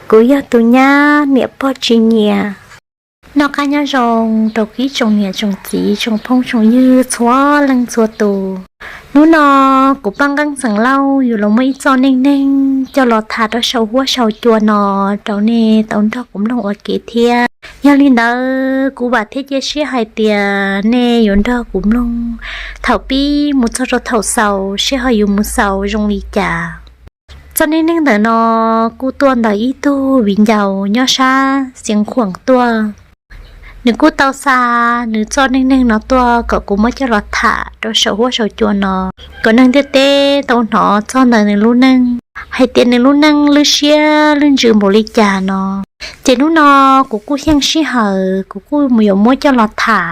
Kuv yog tus nyab niam pog tsis nyiam. Noj qab nyob zoo rau ib tsoom niam tsoom txiv tsoom phooj tsoom ywg txhua leej txhua tus. Hnub no kuv Paj Nqeeb xeem Lauj yuav los muaj ib txoj neej neeg coj los tham rau saum huab saum cua no rau nej tau nrog kuv mloog ua ke thiab. Yog li ntawd kuv vam thiab cia siab hais tias nej yuav nrog kuv mloog thaum pib mus txog rau thaum xaus seb ho yuav mus xaus zoo li cas. Txoj neej neeg ntawm no kuj tuaj ntawm ib tug viv ncaus nyob sab Xeev Khuam tuaj. Nws kuj tau xa nws txoj neej neeg no tuaj kom kuv muab coj los tham rau saum huab saum cua no, kom neeg ntiaj teb tau hnov txog ntawm nws lub neej hais tias nws lub neej lwj siab lwj ntsws npaum li cas no. Ces hnub no kuv kuj xyeej sij hawm kuv kuj yuav muab coj los tham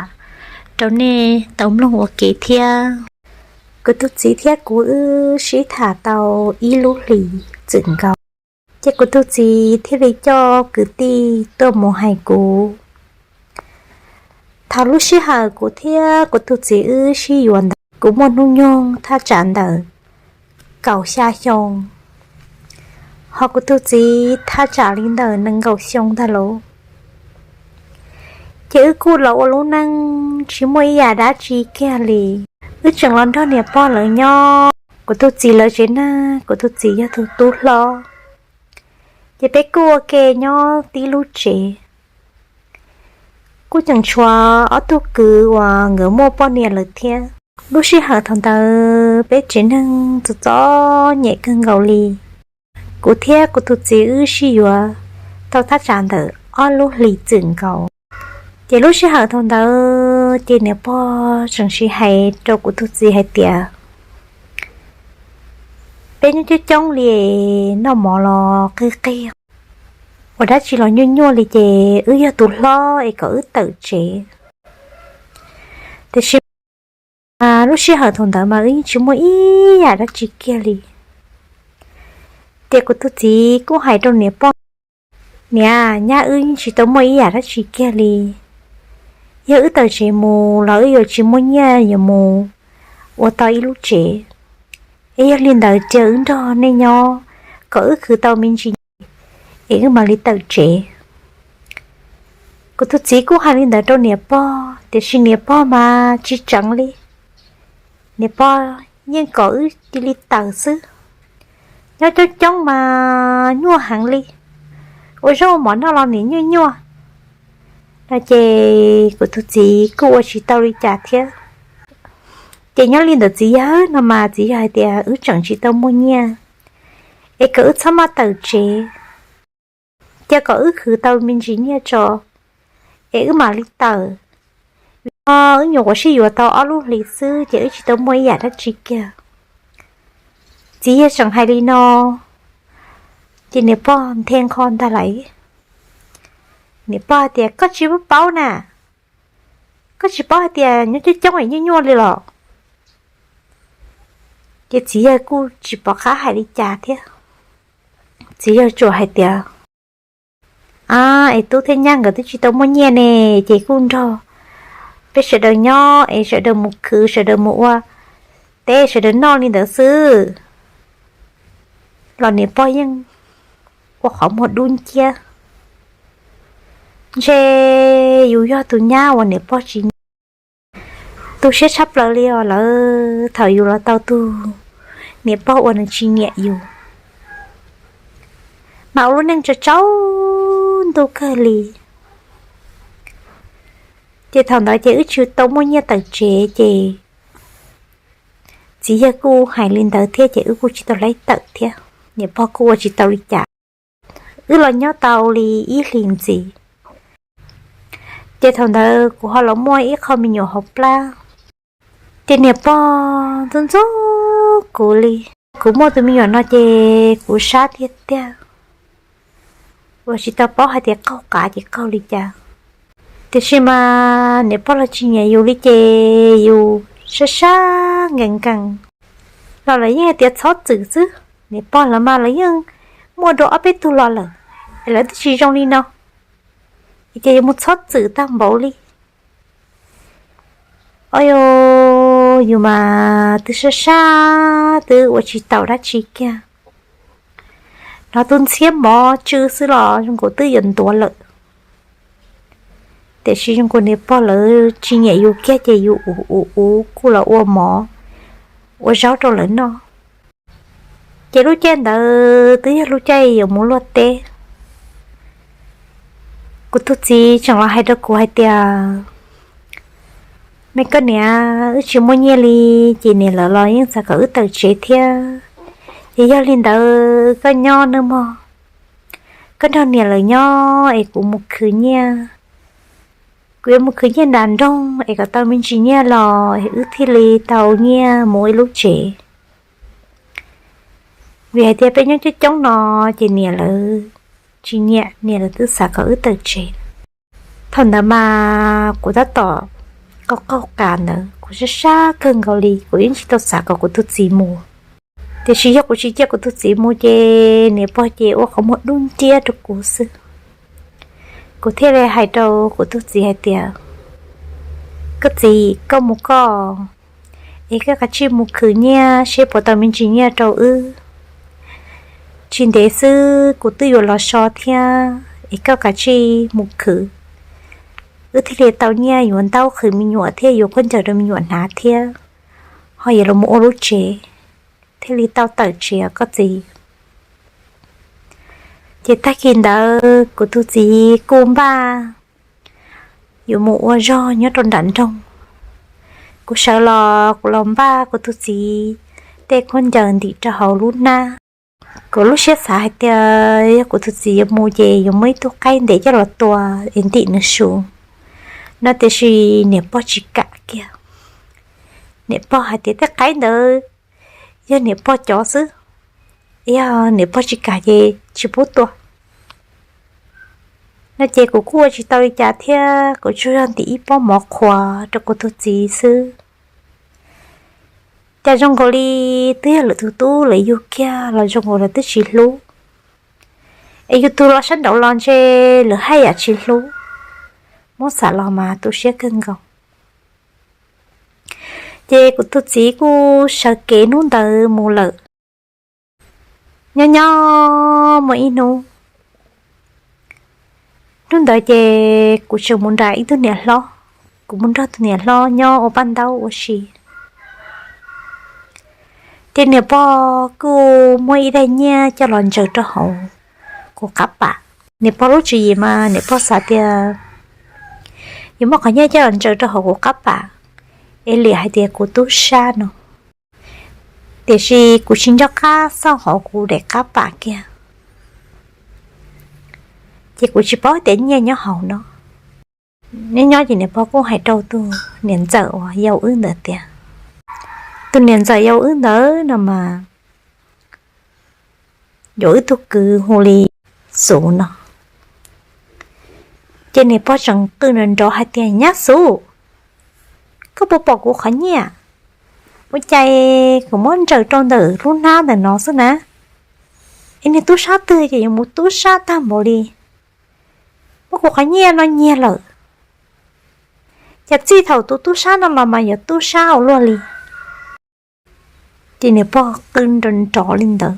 rau nej tau mloog ua ke thiab. Kuv tus txiv thiab kuv wb sib tham tau ib lub hlis txwm nkaus, ces kuv tus txiv thiaj li coj kwv tij tuaj mus hais kuv. Thaum lub sij hawm kuv thiab kuv tus txiv wb sib yuav ntawd kuv muaj hnub nyoog thaj tsam ntawm kaum xya xyoo, ho kuv tus txiv thaj tsam li ntawm nees nkaum xyoo ntag lauj. Ces wb kuj los ua lub neej tsis muaj ib yam dab tsi kiag li. Wb tseem los nrog niam pog lawv nyob kuv tus txiv lawv tsev neeg, kuv tus txiv yog tus tub hlob, ces peb kuj ua ke nyob tib lub tsev. Kuj tseem tshuav ob tug kwv uas nkawd muaj poj niam lawm thiab. Lub sij hawm thaum ntawd peb tsev neeg txom txom nyem kawg nkaus li. Kuv thiab kuv tus txiv wb sib yuav tau thaj tsam ntawm ob lub hlis txwm nkaus. Ces lub sij hawm thaum ntawd ces niam pog tseem sim hais rau kuv tus txiv hais tias, peb nyob coob coob li, noj mov los qig qig, ua dab tsi los nyuaj nyuaj li, ces wb yog tus hlob es kom wb tawm tsev. Tiam sis lub sij hawm thaum ntawd mas wb yeej tsis muaj ib yam dab tsi kiag li. Ces kuv tus txiv kuj hais rau niam pog, niam, nyab wb yeej tsis tau muaj ib yam dab tsi kiag li. Yog wb tawm tsev mus los wb yuav tsis muaj nyiaj yuav mus ua tau ib lub tsev. Es yog li ntawd cia wb nrog nej nyob kom wb khwv tau me ntsis es wb mam li tawm tsev. Kuv tus txiv kuj hais li ntawd rau niam pog, tiam sis niam pog mas tsis tseev li. Niam pog yeej kom wb cia li tawm xwb. Nyob coob coob mas nyuaj heev li, ua zaub ua mov noj los nim nyuaj nyuaj no, ces kuv tus txiv kuj ua tsis tau li cas thiab. Ces nyob li ntawd txiv yawg no mas txiv yawg hais tias wb tseem tsis tau muaj nyiaj, es kom wb txhob maj tawm tsev, cia kom wb khwv tau me ntsis nyiaj tso es wb mam li tawm. Vim no wb nyuam qhuav sib yuav tau ob lub hlis xwb ces wb tsis tau muaj ib yam dab tsi kiag. Txiv yawg tseem hais li no, ces niam pog nthe nqho ntag lawm. Niam pog hais tias, koj tsis paub na, koj tsis paub hais tias nyob coob coob es nyuaj nyuaj li los? Ces txiv yawg kuj tsis pom qab hais li cas thiab. Txiv yawg tsuas hais tias, a, es tub thiab nyab nkawd twb tsis tau muaj nyiaj ne, ces kuj nrog peb sawv daws nyob es sawv daws mus khwv sawv daws mus ua teb sawv daws noj li ntawd xwb. Los niam pog yeej ua qhov muag dub nciab. Ntshe yus yog tus nyab uas niam pog tsis nyiam. Tu siab tshaj plaws li os lawv, thaum yus los tau tus niam pog uas nws tsis nyiam yus, mas ua lub neej tsaus tsaus ntuj kawg li. Ces thaum ntawd ces wb tsis tau muaj nyiaj tawm tsev ces txiv yawg kuj hais li ntawd thiab ces wb kuj tsis tau laib tawm thiab. Niam pog kuj ua tsis tau li cas, wb los nyob tau li ib hlis ntxiv. Ces thaum ntawd kuv ho los muaj ib qho me nyuam hauv plab. Ces niam pog ntxub ntxub kuv li. Kuv muaj tus me nyuam no ces kuv sab tiag tiag, uas tsis tau paub hais tias qaug qav ces qaug li cas. Tiam sis mas niam pog los tsis nyiam yus li ces yus sab sab nkees nkees los lawv yeej hais tias txhob txwm xwb. Niam pog lawv mas lawv yeej muaj dua ob peb tug los lawm es lawv twb tsis zoo li no, ces yuav mus txhob txwm tag npaum li. Yus mas twb sab sab twb ua tsis taus dab tsi kiag. Hnov tus ntxhiab mov tsw xwb los zoo nkaus twb yuav ntuav lawm. Tiam sis zoo nkaus niam pog lawv tsis nyiam yus kiag ces yus ua ua ua kuj los ua mov ua zaub rau lawv noj. Ces lub caij ntawd twb yog lub caij yuav mus luaj teb. Kuv tus txiv tseem los hais rau kuv hais tias, me koj niam, wb tsis muaj nyiaj li, ces niam lawv los yeej xav kom wb tawm tsev thiab. Ces yog li ntawd koj nyob nawb mog, koj nrog niam lawv nyob es kuv mus khwv nyiaj. Kuv yuav mus khwv nyiaj nram nroog es kom tau me ntsis nyiaj los wb thiaj li tau nyiaj mus ua ib lub tsev. Vim hais tias peb nyob coob coob no ces niam lawv tsis nyiam, niam lawv twb xav kom wb tawm tsev. Thaum ntawd mas kuv tab tom qaug qaug qas ntawd, kuv sab sab kawg nkaus li, kuv yeej tsis tau xav kom kuv tus txiv mus. Tiam sis yog kuv tsis cia kuv tus txiv mus ces niam pog ces ua qhov muag dub nciab rau kuv xwb. Kuv thiaj li hais rau kuv tus txiv hais tias, koj txiv, koj mus koj, es koj kav tsij mus khwv nyiaj seb puas tau me ntsis nyiaj rau wb. Tsis ntev xwb kuv twb yuav los so thiab, es koj kav tsij mus khwv. Wb thiaj li tau nyiaj yuav ntaub qhwv me nyuam thiab yuav khaub ncaws rau me nyuam hnav thiab, ho yuav los mus ua lub tsev, thiaj li tau tawm tsev koj txiv. Ces tag kis ntawd kuv tus txiv kuj npaj yuav mus ua zog nyob rau nram nroog. Kuv sawv los kuv los npaj kuv tus txiv tej khaub ncaws ntim rau hauv lub hnab. Kuv lub siab xav hais tias yog kuv tus txiv yuav mus ces yuav muaj ib tug qaib ntev coj los tua es ntim nws su no, tiam sis niam pog tsis kam kiag. Niam pog hais tias tej qaib ntawd yog niam pog cov xwb, yog niam pog tsis kam ces tsis pub tua no. Ces kuv kuj ua tsis tau li cas thiab, kuv tsuas yog ntim ib pob mov qhuav rau kuv tus txiv xwb. Cas zoo nkaus li twb yog lwm tus tub lawv yug kiag los zoo nkaus lawv twb tsis hlub, es yus tus los sab nraud los ntshe lawv haj yam tsis hlub. Muab xav los mas tu siab kawg nkaus. Ces kuv tus txiv kuj sawv kev hnub ntawd mus lawm. Nyob nyob muaj ib hnub, hnub ntawd ces kuv tseem mus nram ib tug niam hlob, kuv mus nrog tus niam hlob nyob ua paj ntaub ua si. Ces niam pog kuj muab ib daim nyiaj coj los ntsaws rau hauv kuv qab pam. Niam pog lub tswv yim mas niam pog xav tias yuav muab qhov nyiaj coj los ntsaws rau hauv kuv qab pam es liam hais tias kuv tub sab no. Tiam sis kuv tsis nco qab xauj hauv kuv daim qab pam kiag, ces kuv tsis paub tias nyiaj nyob hauv no. Nyob nyob ces niam pog kuj hais rau tus niam ntxawm uas yau wb ntawd tias, tus niam ntxawm yau wb ntawd no mas yuav wb tug kwv hu li Xuv no. Ces niam pog tseem qw nrov nrov hais tias, nyab Xuv, koj puas pom kuv qhov nyiaj? Ua cas kuv muab ntsaws rau ntawm lub hnab ntawm no xwb na? Es niag tub sab twg ces yuav mus tub sab tag npaum li, muab kuv qhov nyiaj no nyiag lawm. Cas txij thaum tus tub sab no los mas yuav tub sab ua luaj li. Ces niam pog qw nrov nrov li ntawd,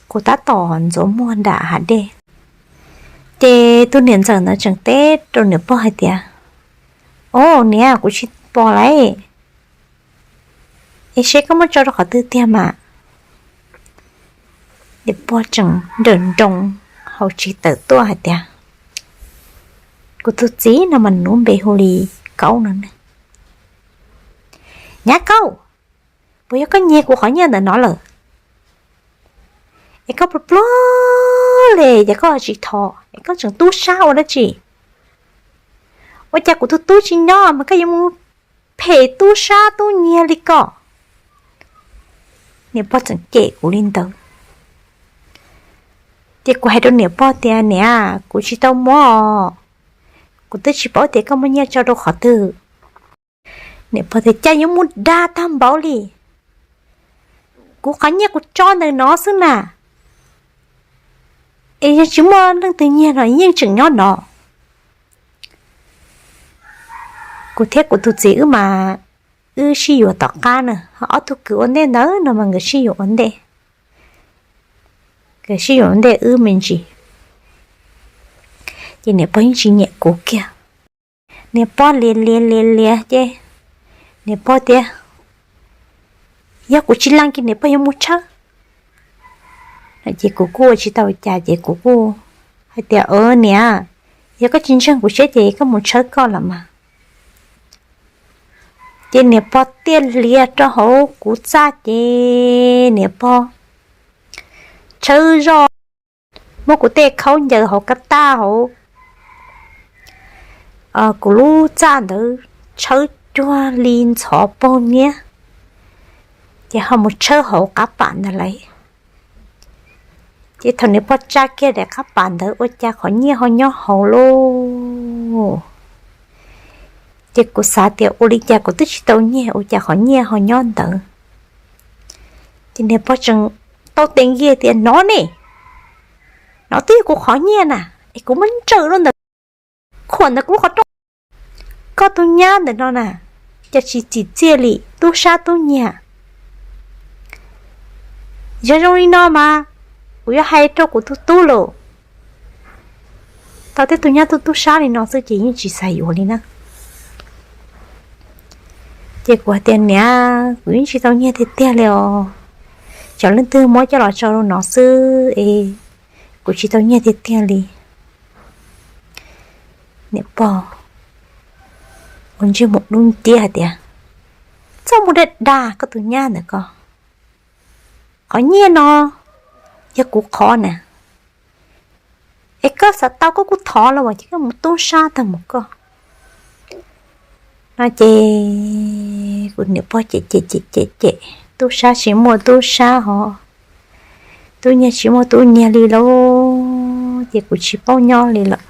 kuv tab tom ntxuav muag nram hav dej. Ces tus niam ntxawm ntawd tseem teb rau niam pog hais tias, o niam, kuv tsis pom lauj, es seb koj muab tso rau qhov twg tiag mas? Niam pog tseem nrawm nroos hauv tsev tawm tuaj hais tias, kuv tus txiv no mas nws lub npe hu li Kaub no ne. Nyab Kaub, puas yog koj nyiag kuv qhov nyiaj ntawm no lawm? Es koj pluag pluag li ces koj tsis thov, es koj tseem tub sab ua dab tsi? Ua cas kuv tus tub tsis nyob mas koj yuav mus phem tub sab tub nyiag li ko? Niam pog tseem cem kuv li ntawd. Ces kuv hais rau niam pog tias, niam, kuv tsis tau muab, kuv twb tsis paub tias koj muab nyiaj tso rau qhov twg. Niam pog tias, cas yuav mus dag tag npaum li, kuv qhov nyiaj kuv tso ntawm no xwb na, es yog tsis muaj leej twg nyiag no yeej tseem nyob no. Kuv thiab kuv tus txiv wb mas wb sib yuav tom qab na, ho ob tug kwv ua ntej ntawd no mas nkawd sib yuav ua ntej. Nkawd sib yuav ntej wb me ntsis, ces niam pog yeej tsis nyiam kuv kiag. Niam pog lias lias lias lias ces niam pog tias, yog kuv tsis lees ces niam pog yuav mus tshawb. Ces kuv kuj ua tsis tau cas ces kuv kuj hais tias, niam, yog koj tsis ntseeg kuv siab ces koj mus tshawb koj los mas. Ces niam pog tiaj hlias rau hauv kuv txaj ces niam pog tshawb zoj, muab kuv tej khaub ncaws hauv kab taj hauv kuv lub txaj ntawd tshawb cuag li ntxhov paug niab, ces ho mus tshawb hauv qab pam ntawd lawm. Ces thaum niam pog tsa kiag daim qab pam ntawd ua cas qhov nyiaj ho nyob hauv lauj. Ces kuv xav tias ua li cas kuv twb tsis tau nyiag ua cas qhov nyiaj ho nyob ntawd. Ces niam pog tseem tau tes nkiag tias, nov ne, nov twb yog kuv qhov nyiaj na, es kuv muab ntsawm rau ntawm khuam ntawm kuv lub qhov rooj. Koj tus nyab ntawm no na, cas tsis txim txiaj li tub sab tub nyiag. Yog zoo li no mas kuv yuav hais rau kuv tus tub lawm. Tau tej tug nyab tub tub sab li no xwb ces yeej tsis xav yuav li na. Ces kuv hais tias, niam, kuv yeej tsis tau nyiag tiag tiag li os, tsam leej twg muab coj los tso rau no xwb es kuv tsis tau nyiag tiag tiag li. Niam pog ua ntsej muag dub nciab hais tias, txhob muab dag dag koj tus nyab ntawm ko, qhov nyiaj no yog kuv qhov na, es koj xav tau koj kuj thov los as, ces koj mus tub sab tag mus koj. No ces kuv niam pog cem cem cem cem cem, tub sab tsis muaj tub sab hos tub nyiag tsis muaj tub nyiag li lauj, ces kuv tsis paub nyob li lawm.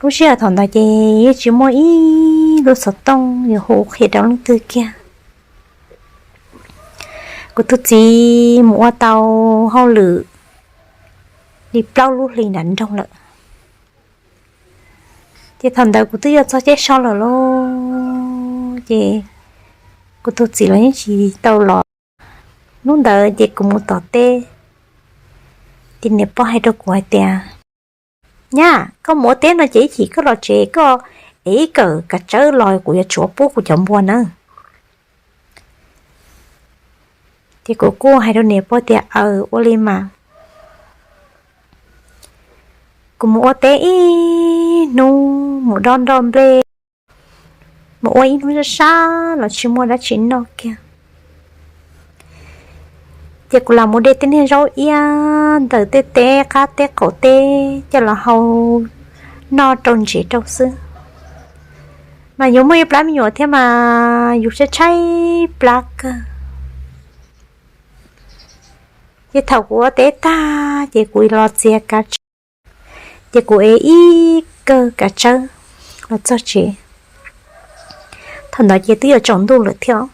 Lub sij hawm thaum ntawd ces yeej tsis muaj ib lub xov tooj yuav hu qhia rau leej twg kiag. Kuv tus txiv mus ua tau hauj lwm li plaub lub hli nram nroog lawm. Ces thaum ntawd kuv twb yuav txog caij so lawm lauj, ces kuv tus txiv los yeej tsis tau los. Hnub ntawd ces kuv mus tom teb, ces niam pog hais rau kuv hais tias, nyab, koj mus ua teb no ces ib chim koj los tsev koj ev ib kawm kav tsawb los kuv yuav tsum pub kuv cov npua nawb. Ces kuv kuj hais rau niam pog tias, aws, ua li mas. Kuv mus ua teb ib hnub, mus dob nroj nplej, mus ua ib hnub sab sab los tsis muaj dab tsi noj kiag. Ces kuv lam mus de tej niag zaub iab ntawm tej teb qab teb qaum teb coj los hau noj rau ntsev rau xwb. Mas yus muaj ib plab me nyuam thiab mas yus tshaib tshaib plab kawg. Ces thaum kuv ua teb tag ces kuv los txiav kav tsawb, ces kuv ev ib kawg kav tsawb los txog tsev. Thaum ntawd ces twb yuav tsaus ntuj lawm thiab.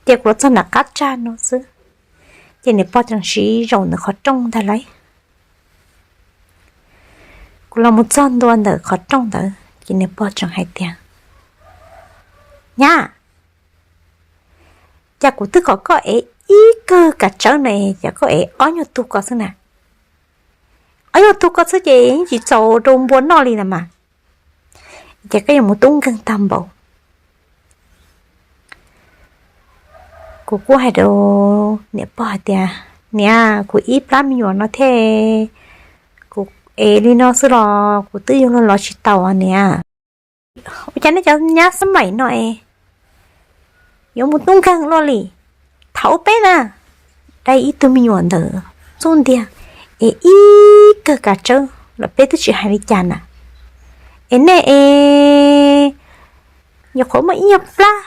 Ces kuv los txog nram qab tsag no xwb, ces niam pog tseem siv zaum ntawm qhov rooj ntag lauj. Kuv los mus txog ntua ntawm qhov rooj ntawd ces niam pog tseem hais tias, nyab, cas kuv twb kom koj ev ib kawg kav tsawb na, cas koj ev ob nyuag tug ko xwb na? Ob nyuag tug ko xwb ces yeej tsis txaus rau npua noj li na mas, ces koj yuav mus tub nkeeg tag npaum. Kuv kuj hais rau niam pog hais tias, niam, kuv ib plab me nyuam no thiab, kuv ev li no xwb los kuv twb yuav luag los tsis tau niam. Ua cas nej cov nyab xab maim no es yuav mus tub nkeeg luaj li? Thaum peb na, dai ib tug me nyuam ntawm xub ntiag, es ib kawg kav tsawb los peb twb tsis hais li cas na. Es nej es nyuam qhuav muaj ib nyuag plab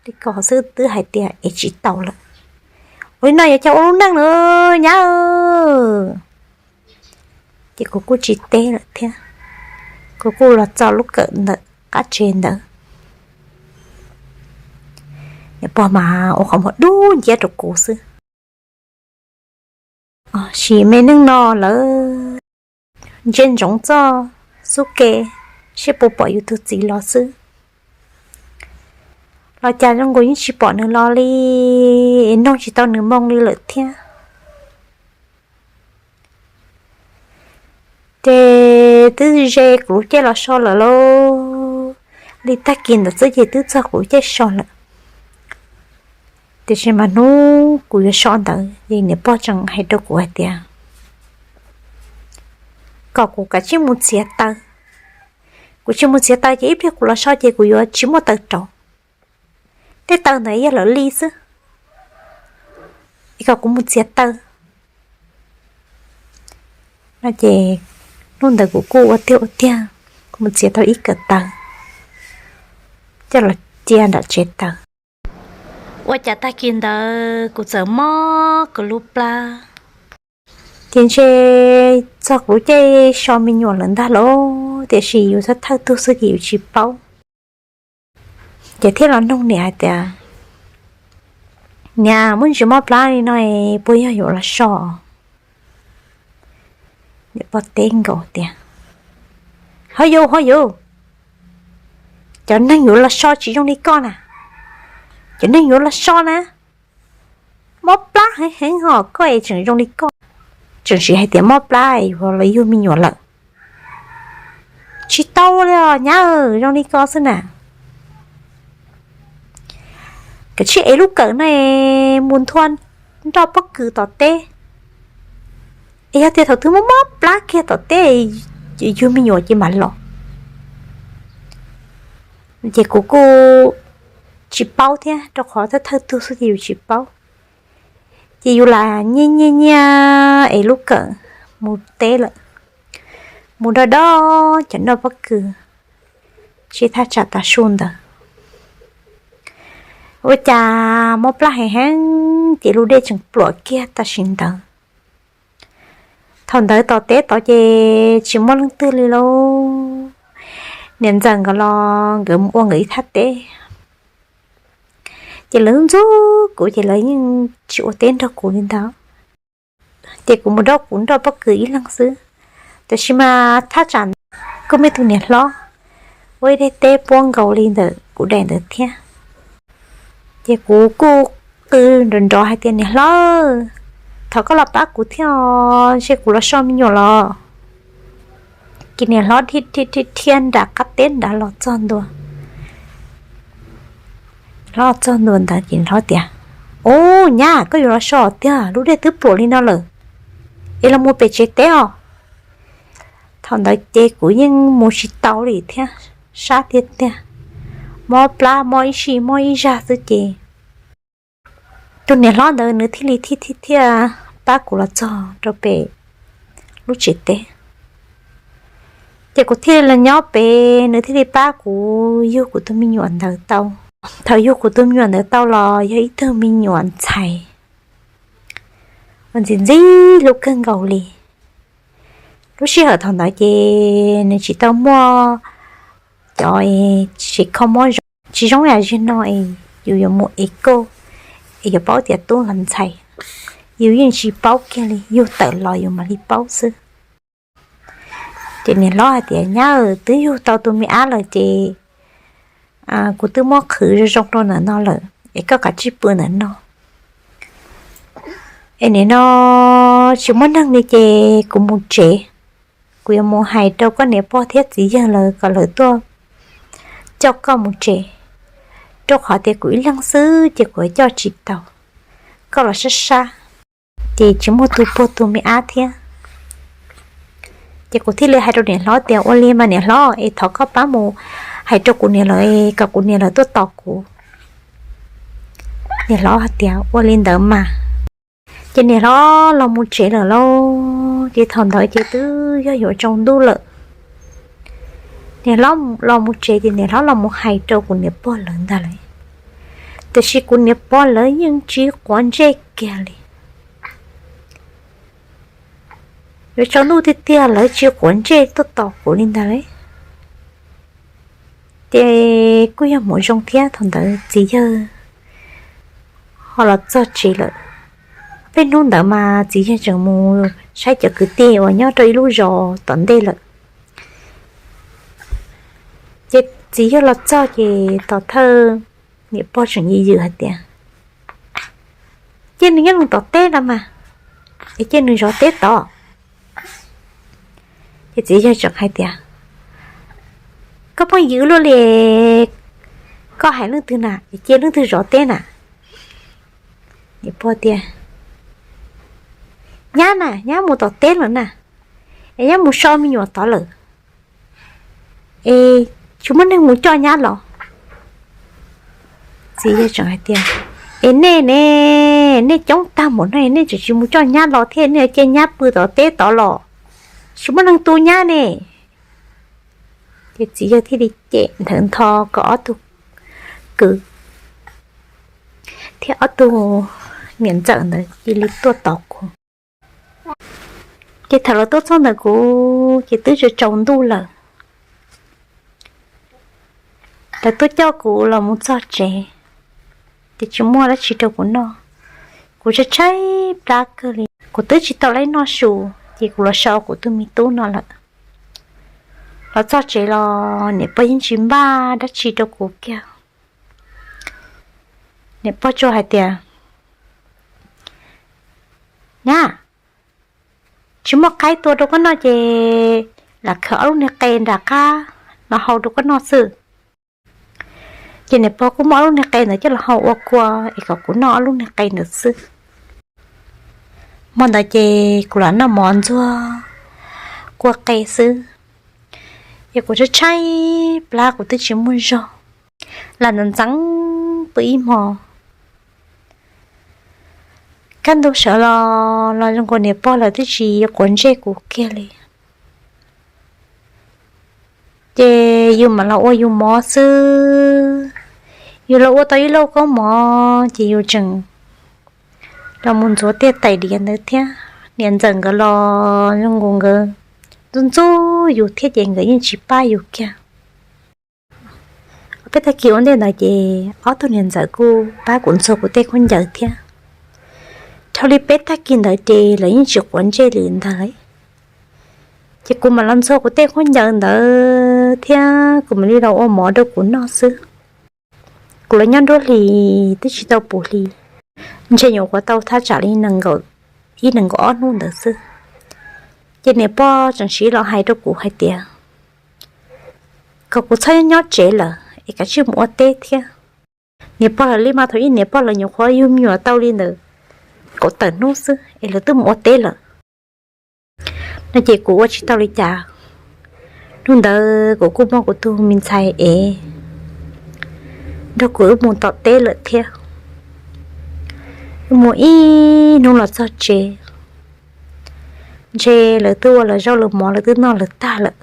li ko xwb twb hais tias es tsis tau lawm. Ua li no yuav cas ua lub neej na nyab. Ces kuv kuj tsis teb lawm thiab, kuv kuj los txog lub kawm ntawm qab tsev ntawd. Niam pog mas ua qhov muag dub nciab rau kuv xwb. Sim me neej no lawv ntsia ntsoov txoj xub ke, seb puas pom yus tus txiv los xwb. Los cas zoo nkaus yeej tsis pom nws los li, es noog tsis tau nws moo li lawm thiab. Ces twb ze kuv lub caij los so lawm lauj, li tag kis ntawd xwb ces twb txog kuv lub caij so lawm. Tiam sis mas hnub kuv yuav so ntawd ces niam pog tseem hais rau kuv hais tias kom kuv kav tsij mus txiav taws. Kuv tsis mus txiav taws ces ib pliag kuv los so ces kuv yuav tsis muaj taws rauv. Tej taws ntawd yog lawv li xwb, es kom kuv mus txiav taws no ces hnub ntawd kuv kuj ua tiag ua tiag, kuv mus txiav tau ib kawm taws coj los cia nram tsev taws. Ua cas tag kis ntawd kuv txawm mob kuv lub plab. Ces ntshe txog kuv lub caij so me nyuam lawm ntag lauj, tiam sis yus thawj thawj tug xwb ces yus tsis paub. Ces thiaj los nug niam hais tias, Niam, muaj ntsis mob plab li no puas yog yuav los so? Niam pog teb nkaus tias, Ho yus, ho yus, cov neeg yuav los so tsis zoo li koj na. Cov neeg yuav los so na, mob plab heev heev ho koj es tseem zoo li koj. Tseem sim hais tias mob plab yuav los yug me nyuam lawm. Tsis tau li os nyab, zoo li koj xwb na. Kav tsij ev lub kawm no mus nthua nroj pob kws tom teb, es yog tias thaum twg mob mob plab kiag tom teb yug me nyuam ces mam los. Ces kuv kuj tsis paub thiab, rau qhov thawj thawj tug xwb ces yus tsis paub. Ces yus lam nyiaj nyiaj nyiaj es lub kawm mus teb lawm, mus do do cov nroj pob kws, sib thaj tsam tav su ntawd. Ua cas mob plab heev heev ces lub dej tseem pluam kiag tam sim ntawd. Thaum ntawd tom teb tod ces tsis muaj leej twg li lauj. Niam ntxawm nkawd los nkawd mus ua nkawd ib thaj teb, ces lawv ntxub kuv ces lawv yeej tsis ua teb nrog kuv li ntawd. Ces kuv mus dob kuv nroj pob kws ib leeg xwb. Tab sis mas thaj tsam ntawd kuj muaj tus niam hlob ua ib daim teb puab nkaus li ntawm kuv daim ntawd thiab. Ces kuv kuj qw nrov nrov hais tias, Niam hlob, thov koj los pab kuv thiab os, ntshe kuv los so me nyuam los. Ces niam hlob dhia dhia dhia nram qab teb nrad los txog ntua. Los txog ntua ntawd ces hlob tias, Ub, nyab, koj yuav los so tiag, lub dej twb pluam li no lawm, es los mus pem tsev teb os. Thaum ntawd ces kuv yeej mus tsis tau li thiab, sab tiag tiag, mob plab mob ib sij mob ib zag xwb ces tus niam hlob ntawd nws thiaj li thiaj thiaj thiaj pab kuv los txog rau pem lub tsev teb. Ces kuv thiaj li los nyob pem, nws thiaj li pab kuv yug kuv tus me nyuam ntawd tau. Thaum yug kuv tus me nyuam ntawd tau los yog ib tug me nyuam ntxhais uas ntxim ntxim hlub kawg nkaus li. Lub sij hawm thaum ntawd ces nws tsis tau muaj cov tsis kho mob zoo, tsis zoo yam zim no es yus yuav mus ev kauj es yuav paub tias tub los ntxhais, yus yeej tsis paub kiag li, yug tawm los yus mam li paub xwb. Ces niam hlob hais tias, Nyab, twb yug tau tus me ab lawm ces kuv twb muab qhwv zoo zoo rau ntawm no lawm es koj kav tsij pw ntawm no. Es nim no tsis muaj neeg li ces kuv mus tsev, kuv yuav mus hais rau koj niam pog thiab txiv yawg lawv kom lawv tuaj coj koj mus tsev, rau qhov tias kuv ib leeg xwb ces kuv coj tsis tau, koj los sab sab ces tsis muaj tus puag tus me ab thiab. Ces kuv thiaj li hais rau niam hlob tias, Ua li mas niam hlob, es thov koj pab mus hais rau kuv niam lawv kom kuv niam lawv tuaj tos kuv. Niam hlob hais tias, Ua li ntawd mas. Ces niam hlob los mus tsev lawm lauj. Ces thaum ntawd ces twb yog yuav tsaus ntuj lawm. Niam hlob los mus tsev ces niam hlob los mus hais rau kuv niam pog lawv ntag lawm, tiam sis kuv niam pog lawv yeej tsis quav ntsej kiag li. Yuav tsaus ntuj tiag tiag lawv tsis quav ntsej tuaj tos kuv li ntag lawm. Ces kuj yog hmoov zoo thiab thaum ntawd txiv yawg ho los txog tsev lawm. Peb hnub ntawd mas txiv yawg tseem mus saib cov kwv tij uas nyob rau ib lub zos tom ntej lawm. Ces txiv yawg los txog ces tom thawj niam pog tseem yws yws hais tias, Cia nws nyob nws tom teb no mas, es cia nws zov teb tod. Ces txiv yawg tseem hais tias, koj phooj ywg luaj li, koj hais leej twg na, cia leej twg zov teb na? Niam pog tias, nyab na, nyab mus tom teb lawm na, es nyab mus so me nyuam tod lawm, es tsis muaj neeg mus coj nyab los. Txiv yawg tseem hais tias, es nej ne, nej coob tag npaum no nej tseem tsis mus coj nyab los thiab, nej cia nyab pw tom teb tod los, tsis muaj neeg tu nyab ne. Ces txiv yawg thiaj li cem nthawv ntho kom ob tug kwv thiab ob tug niam ntxawm ntawd cia li tuaj tos kuv. Ces thaum lawv tuaj txog ntawm kuv ces twb tsaus ntuj lawm. Lawv tuaj coj kuv los mus txog tsev, ces tsis muaj dab tsi rau kuv noj. Kuv tshaib tshaib plab kawg li, kuv twb tsis tau laib noj su, ces kuv los so kuv tus me tub no lawm. Los txog tsev los niam pog yeej tsis npaj dab tsi rau kuv kiag. Niam pog tsuas hais tias, nyab, tsis muaj qaib tua rau koj noj ces lam khaws ob lub niag qe nram qab los hau rau koj noj xwb. Ces niam pog kuj muab ob lub niag qe ntawd coj los hau ua kua es kom kuv noj ob lub niag qe ntawd xwb. Hmo ntawd ces kuv lam noj mov ntxuag kua qe xwb, ces kuv tshaib tshaib plab kuv twb tsis muaj zog, lam ntxeev ntxeev pw ib hmo. Kaj ntug sawv los los zoo nkaus niam pog lawv twb tsis quav ntsej kuv kiag li. Ces yus mam los ua yus mov xwb. Yus los ua tau ib lauj kaub mov ces yus tseem los mus ntxuav tej tais diav ntawd thiab. Niam ntxawm nkawd los zoo nkaus nkawd ntxub ntxub yus thiab ces nkawd yeej tsis pab yus kiag. Peb tag kis ua ntej ntawd ces ob tug niam ntxawm kuj pab kuv ntxuag kuv tej khaub ncaws thiab. Dhau li peb tag kis ntawd ces lawv yeej tsis quav ntsej li ntag. Ces kuv mam los ntxuag kuv tej khaub ncaws ntawd thiab kuv mam li los ua mov rau kuv noj xwb. Kuv los nyob nruab hlis twb tsis tau puv hli, ntshe nyuam qhuav tau thaj tsam li ib nees nkaum ob hnub ntawd xwb, ces niam pog tseem siv los hais rau kuv hais tias kom kuv txhob nyob tsev lawm es kav tsij mus ua teb thiab. Niam pog lawv li mas thaum ub niam pog lawv nyuam qhuav yug me nyuam tau li ntawd kaum tawm hnub xwb es lawv twb mus ua teb lawm no ces kuv ua tsis tau li cas. Hnub ntawd kuv kuj muab kuv tus me ntxhais ev nrog kuv wb mus tom teb lawm thiab. Wb mus ib hnub los txog tsev, ntshe lawv twb ua lawv zaub lawv mov lawv twb noj lawv tag lawm.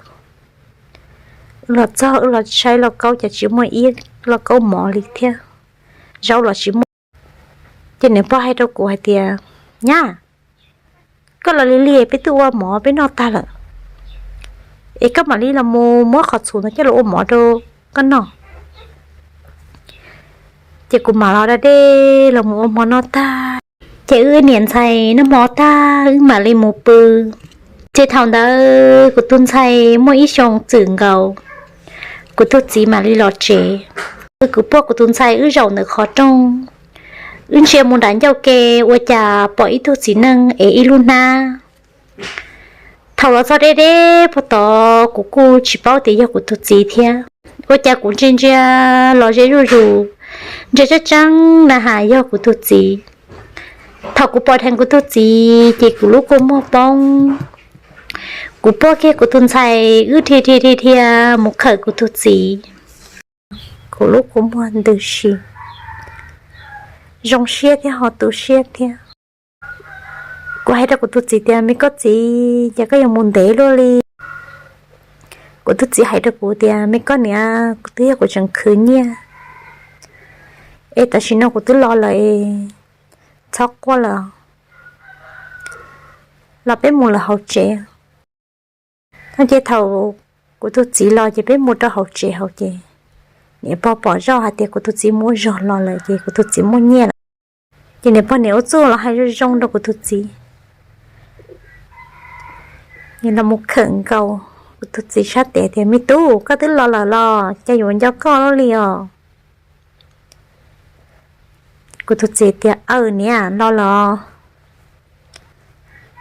Wb los txog wb los saib lauj kaub cas tsis muaj ib lauj kaub mov li thiab, zaub los tsis muaj. Ces niam pog hais rau kuv hais tias, nyab, koj los lig lig peb twb ua mov peb noj tag lawm, es koj mam li los mus muab qhov txhuv ntawd coj los ua mov rau koj noj. Ces kuv mam los da dej los mus ua hmo noj tag, ces wb niam ntxhais noj hmo tag wb mam li mus pw. Ces thaum ntawd kuv tus ntxhais muaj ib xyoo txwm nkaus, kuv tus txiv mam li los tsev. Kuv puag kuv tus ntxhais wb zaum ntawm qhov rooj, wb ntsia mus nram ncauj ke ua cas pom ib tug txiv neej ev ib lub hnab. Thaum los txog deb deb puag tod kuv kuj tsis paub tias yog kuv tus txiv thiab, ua cas kuv ntsia ntsia los ze zuj zus, ntsia tseeb tseeb na has yog kuv tus txiv. Thaum kuv pom dheev kuv tus txiv ces kuv lub kua muag poob, kuv puag kiag kuv tus ntxhais wb dhia dhia dhia dhia mus khawm kuv tus txiv. Kuv lub kua muag ntws si, zoo siab thiab ho tu siab thiab. Kuv hais rau kuv tus txiv tias, me koj txiv, cas koj yuav mus ntev luaj li? Kuv tus txiv hais rau kuv tias, me koj niam, kuv twb yog kuv tseem khwv nyiaj, es tam sim no kuv twb los lawm, txhob quaj lawm, los peb mus lawm hauv tsev. No ces thaum kuv tus txiv los ces peb mus rau hauv tsev hauv ces niam pog pom zoj hais tias kuv tus txiv mus ua zog los lawm ces kuv tus txiv muaj nyiaj lawm. Ces niam pog niam ua txuj los hais zoo zoo rau kuv tus txiv, nws los mus khawm nkaus kuv tus txiv sab tes tias, me tub, koj twb los lawm los cas yuav nco koj luaj li os? Kuv tus txiv tias, aw niam, los los.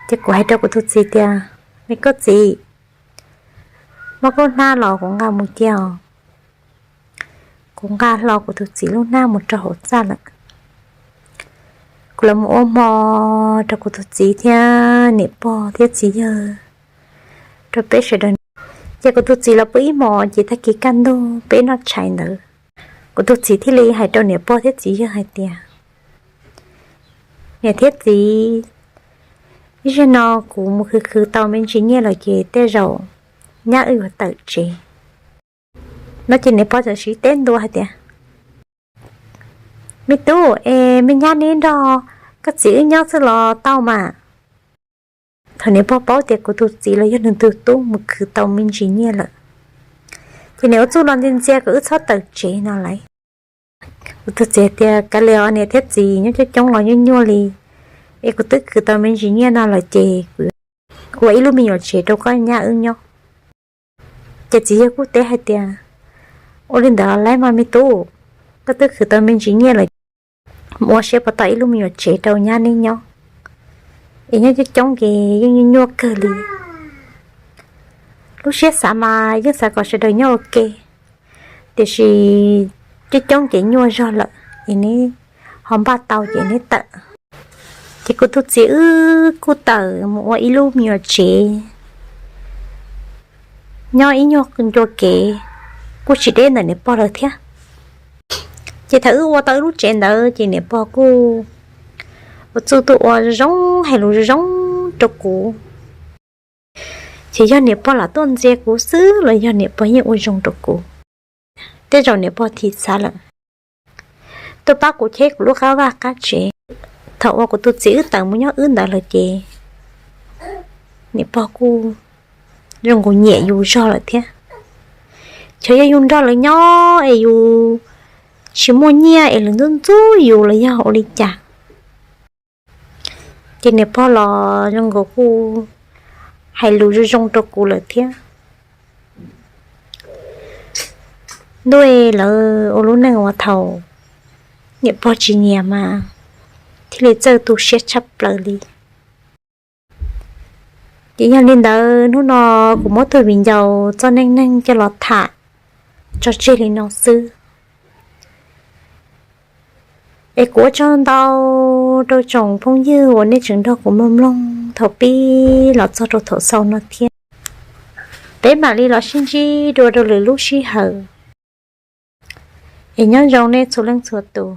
Ces kuv hais rau kuv tus txiv tias, me koj txiv, muab kuv hnab los kuv nqa mus cia os. Kuv nqa hlo kuv tus txiv lub hnab mus rau hauv txaj lawm. Kuv los mus ua hmo rau kuv tus txiv thiab niam pog thiab txiv yawg, rau peb sawv daws. Ces kuv tus txiv los pw ib hmos ces tag kis kaj ntug peb noj tshais ntawd, kuv tus txiv thiaj li hais rau niam pog thiab txiv yawg hais tias, niam thiab txiv, ib zaug no kuv mus khwv khwv tau me ntsis nyiaj lawm ces tej zaum nyab wb yuav tawm tsev. No ces niam pog txawm siv teb ntua hais tias, me tub, es me nyab neb nrog koj txiv wb nyob xwb los tau mas. Thaum niam pog paub tias kuv tus txiv los yog nws tus tub mus khwv tau me ntsis nyiaj lawm, ces niam ua txuj los ntxias ntxias kom wb txhob tawm tsev no lawm. Kuv tus txiv tias, kav liam os niam thiab txiv, nyob coob coob los nyuaj nyuaj li, es kuv twb khwv tau me ntsis nyiaj no lawm ces kuv ua ib lub me nyuam tsev rau koj nyab wb nyob. Ces txiv yawg kuj teb hais tias, ua li ntawd los lawm mas me tub, koj twb khwv tau me ntsis nyiaj lawm, mus ua siab puas tau ib lub me nyuam tsev rau nyab neb nyob, es nyob coob coob ces yeej nyuaj nyuaj kawg li. Lub siab xav mas yeej xav kom sawv daws nyob ua ke, tiam sis coob coob ces nyuaj zog lawm, es neb ho npaj tau ces neb tawm. Ces kuv tus txiv wb kuj tawm mus ua ib lub me nyuam tsev nyob ib nyuag ncua kev, kuj tsis deb ntawm niam pog lawm thiab. Ces thaum wb ua tau ib lub tsev ntawd ces niam pog kuj ua txuj tuaj ua zoo zoo, hais lus zoo zoo rau kuv. Ces yog niam pog lam tuaj ntxias kuv xwb los yog niam pog yeej ua zoo rau kuv, tej zaum niam pog thim xav lawm. Tuaj pab kuv cheb kuv lub qab vaj qab tsev. Thaum uas kuv tus txiv wb tawm mus nyob wb ntawd lawm ces niam pog kuj zoo nkaus nyiam yus zog lawm thiab. Xyov yog yus nrog lawv nyob es yus tsis muaj nyiaj es lawv ntxub ntxub yus los yog ua li cas, ces niam pog los zoo nkaus kuj hais lus zoo zoo rau kuv lawm thiab. Ntuj, lawv ua lub neej uas thaum niam pog tsis nyiam mas thiaj li txawj tu siab tshaj plaws li. Ces yog li ntawd hnub no kuv muab tus viv ncaus txoj neej neeg coj los tham tso tseg li no xwb. Es kuv ua tsaug ntau rau tsoom phooj ywg uas nej tseem nrog kuv mloog mloog thaum pib los txog rau thaum xaus no thiab. Peb mam li los sib ntsib dua rau lwm lub sij hawm. Es nyob zoo nej txhua leej txhua tus.